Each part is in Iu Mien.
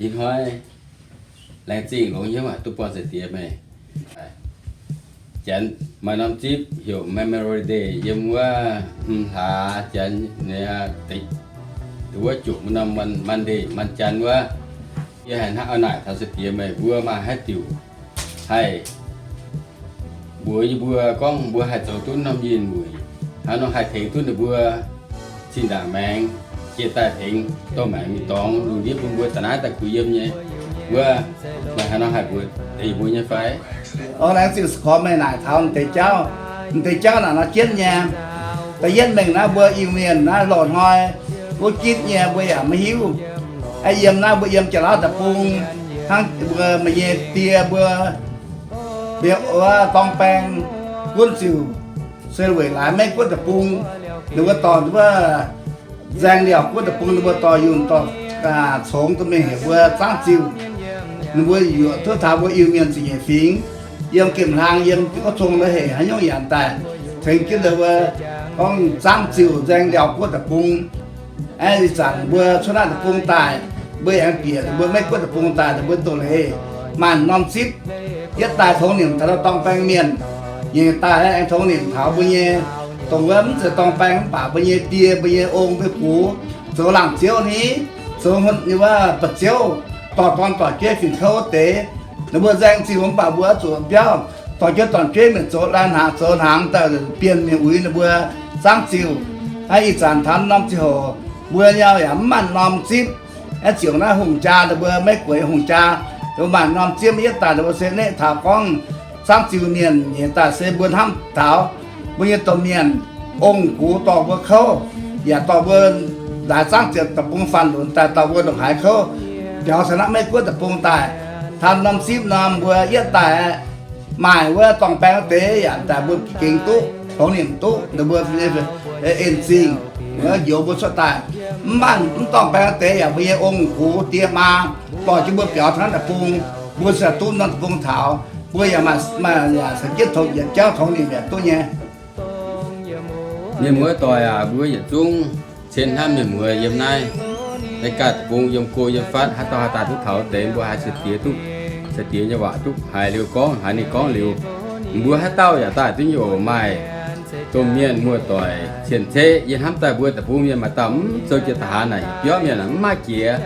Ih hnoi laengz zingh longx hnyouv haic duqv buangh sai-diex meih. Janx maaih norm zipv heuc Memorial Day yiem wuov hmz hlaax janx, wuov juqc norm Monday, Monday janx wuov. Yie haiz hnangv naaic taux sai-diex meih mbuo maaih haaix diuc haih mbuox yie mbuo gorngv mbuo haih zoux duqv norm yinh muic, hnangv nor haih tengx duqv ninh mbuo zinh ndaangc maengx, jiex daaih tengx dorh maengx mingh dorngx lungh ndiev bun mbuo daaih naaiv daaih kuh yiem nyei. Wuov, meih hnangv nor haih mbuox deix yie mbuo nyei fai? Laengz zingh korv meih naaic taux m'deix jauv. M'deix jauv naaic nor jienv nyei. Da'yietv mengh naaiv mbuo Iu-Mienh naaiv loz-hnoi guoqv gitv nyei mbuo yaac maiv hiuv. Yiem naaiv mbuo yiem Janx-Lauv deic-bung, hnangv mbuo meih nyei die mbuo, mbuo wuov dorng baeng gunv ziuc se weic laaix Meiv Guoqv deic-bung, ninh mbuo dorh wuov nzaeng liauh Guoqv deic-bung, ninh mbuo dorh yunh dorh congx duqv mingh heuc mbuo Zaangv Ziuh. Ninh mbuo yuoqc duqv taux mbuo Iu-Mienh ziepc nyeic fingx, yiem gemh hlang yiem gorqv zong la'heic haaix nyungc yaac daaih tengx jienv ninh mbuo gorngv Zaangv Ziuh nzaeng liauh Guoqv deic-bung. Aeqv, ih zanc mbuo cuotv naaiv deic-bung daaih, mbuo aengx bieqc ninh mbuo Meiv Guoqv deic-bung daaih, ninh mbuo doz-leiz maaih norm zipv. Yietv daaih tongx nimc taux dorng baeng mienh, nyei daaih aengx tongx nimc taux mbuo nyei, dongh wuov mv zeiz dorng baeng mv baac mbuo nyei die, mbuo nyei ong, mbuo gux, zoux laangh ziouv ni, zoux wuov ba'ziouv, dorh dorn dorh jueiv fingx kouv wuov deix. Ninh mbuo nzaeng ziuh mv baac mbuo zuqc biauv dorh jueiv dorn jueiv mingh zoux lai hnaangx zoux hnaangx daaih bienh mingh uix ninh mbuo Zaangv Ziuh. Aeqv, ih zanc taux norm ziangh hoc mbuo nyei yaac mv maaih norm zipv. Aeqv, ziouc naaiv hungh jaa ninh mbuo Meiv Guoqv hungh jaa, ninh mbuo maaih norm zipv yietv daaih ninh mbuo se neqv taux gorngv Zaangv Ziuh mienh nyei daaih se mbuo hnamv taux mbuo nyei domh mienh, ong-gux dorh mbuo kouv, yaac dorh mbuo laaix Zaangv Ziuh deic-bung faanh lunx daaih dorh mbuo ndongc haaix kouv, biaux se naaiv Meiv Guoqv deic-bung daaih. Taux norm zipv norm mbuo yietv daaih maaih wuov dorng baeng wuov deix yaac daaih mbuo gengh duqv tongx nimc duqv ninh mbuo en zingh, njoux mbuo cuotv daaih. Mv maaih mv dorng baeng wuov deix yaac mbuo nyei ong-gux die maa dorh jienv mbuo biaux taux naaiv deic-bung, mbuo se duqv norm deic-bung taux, mbuo yaac maaih, maaih yaac caux jienv tongx yietc jauv tongx nimc yaac duqv nyei. Mienh muoz doic aac, mbuo yietc zungv cien hnamv mienh muoz yiem naaiv, naaiv ganh deic-bung yiem go yiem fatv, haaix dauh haaix daaih duqv taux deix, mbuo haiz sai-diex duqv, sai-diex nyei waac duqv haiz liuz gorngv, haiz ninh gorngv liuz, mbuo haaix dauh yaac daaih duqv nyei oc. Maaih domh mienh muoz-doic cien-ceqv, yie hnamv daaih mbuo deic-bung mienh maaih dauh mv zoux jiex da'haaix naaic, biauv mienh mv maaih jiex.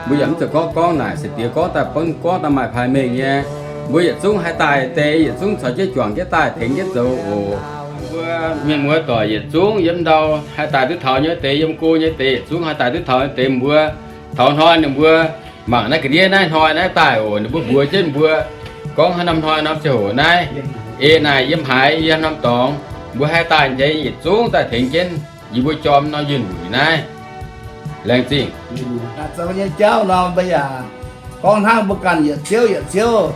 Mbuo yaac mv zoux gorngv gorngv naaic, sai-diex gorngv daaih bun gorngv daaih maaih pai mengh nyei. Mbuo yietc zungv haaix daaih deix yietc zungv caux jienv juangc jienv daaih tengx jienv zoux oc. Mbuo mienh muoz-doic yietc zungv yiem ndau haaix daaih duqv taux nyei deix, yiem go nyei deix yietc zungv haaix daaih duqv taux nyei deix, mbuo taux hnoi ninh mbuo mangc naaiv ga'ndiev naaiv hnoi naaiv daaih oc, ninh mbuo mbuox jienv mbuo gorngv haaix norm hnoi norm ziangh hoc naaiv, ei naaic yiem haaix yiem norm dorngx, mbuo haaix daaih nyei yietc zungv daaih tengx jienv yie mbuo jorm norm yinh wuic naaiv. Laengz zingh. Zoux nyei jauv nor mbuo yaac gorngv hnangv mbuo ganh yietc ziouv yietc ziouv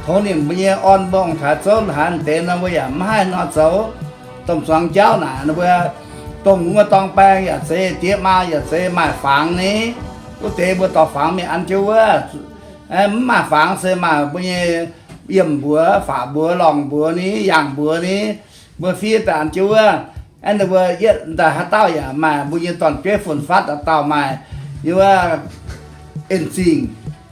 tongx nimc mbuo nyei orn, mbuo ong-taaix zouv haaix deix nor mbuo yaac mv haih nor zoux. Domh zuangx jauv naaic ninh mbuo dongh wuov dorng baeng yaac zeiz, diex maa yaac zeiz, maaih fangx ni, wuov deix mbuo dorh fangx mingh an jienv wuov. Mv maaih fangx se maaih mbuo nyei yiemh mbuox, faqv mbuox, lorngh mbuox ni, yangh mbuox ni, mbuo fiev daaih an jienv wuov. Aeqv, ninh mbuo yietv daaih haaix dauh yaac maaih mbuo nyei dorn-jueiv fun-fatv dauh dauh maaih yiem wuov en-zingh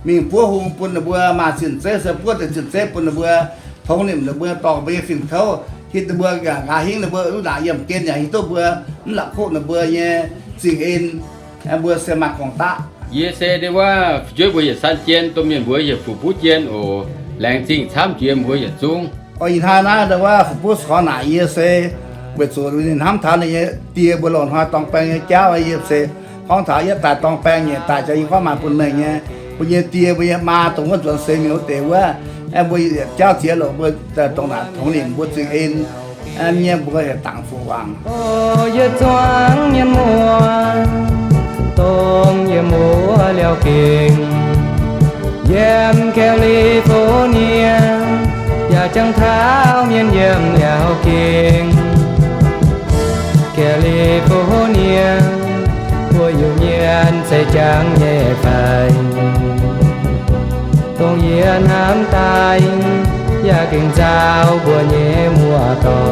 mingh buov hung bun ninh mbuo, maaih zinh zeiv se buov deix zinh zeiv bun ninh mbuo, tongx nimc ninh mbuo, dorh mbuo nyei fingx kouv, hitv ninh mbuo nqa'haav hingv ninh mbuo, luv ndaangc yiemh gen yaac hiuv duqv mbuo, mv la'kuqv ninh mbuo nyei zingh en. Mbuo se maaih gong-daqv. Yie se ndiev wuov fu'jueiv mbuo yietc san jien, domh mienh mbuo yietc fu'buv jien oc. Laengz zingh camv jiex mbuo yietc zungv. Ih hnoi naaiv ndiev wuov fu'buv se gorngv naaic yie se weic zuqc ninh hnamv taux ninh nyei die mbuo loz-hnoi dorng baeng nyei jauv, yie se gorngv taux yietv daaih dorng baeng nyei daaih jauv yie gorngv maaih bun meih nyei, mbuo nyei die mbuo nyei maa dongh wuov nzuonx seix mingh wuov deix wuov, aeqv, mbuo yietc jauv ziex loc mbuo dongh naaic tongx nimc mbuo zingh en nyei mbuo heuc dangc fu wangc. O yietc zuangx mienh muoz, dongh yie muoz liauz gengh, yiem California, yaac jangx taux mienh yiem liauz gengh. California, mbuo Iu-Mienh se jangx nyei fai? Dongh yie hnamv daaih, yaac gengh nzauh mbuo nyei muoz-doic.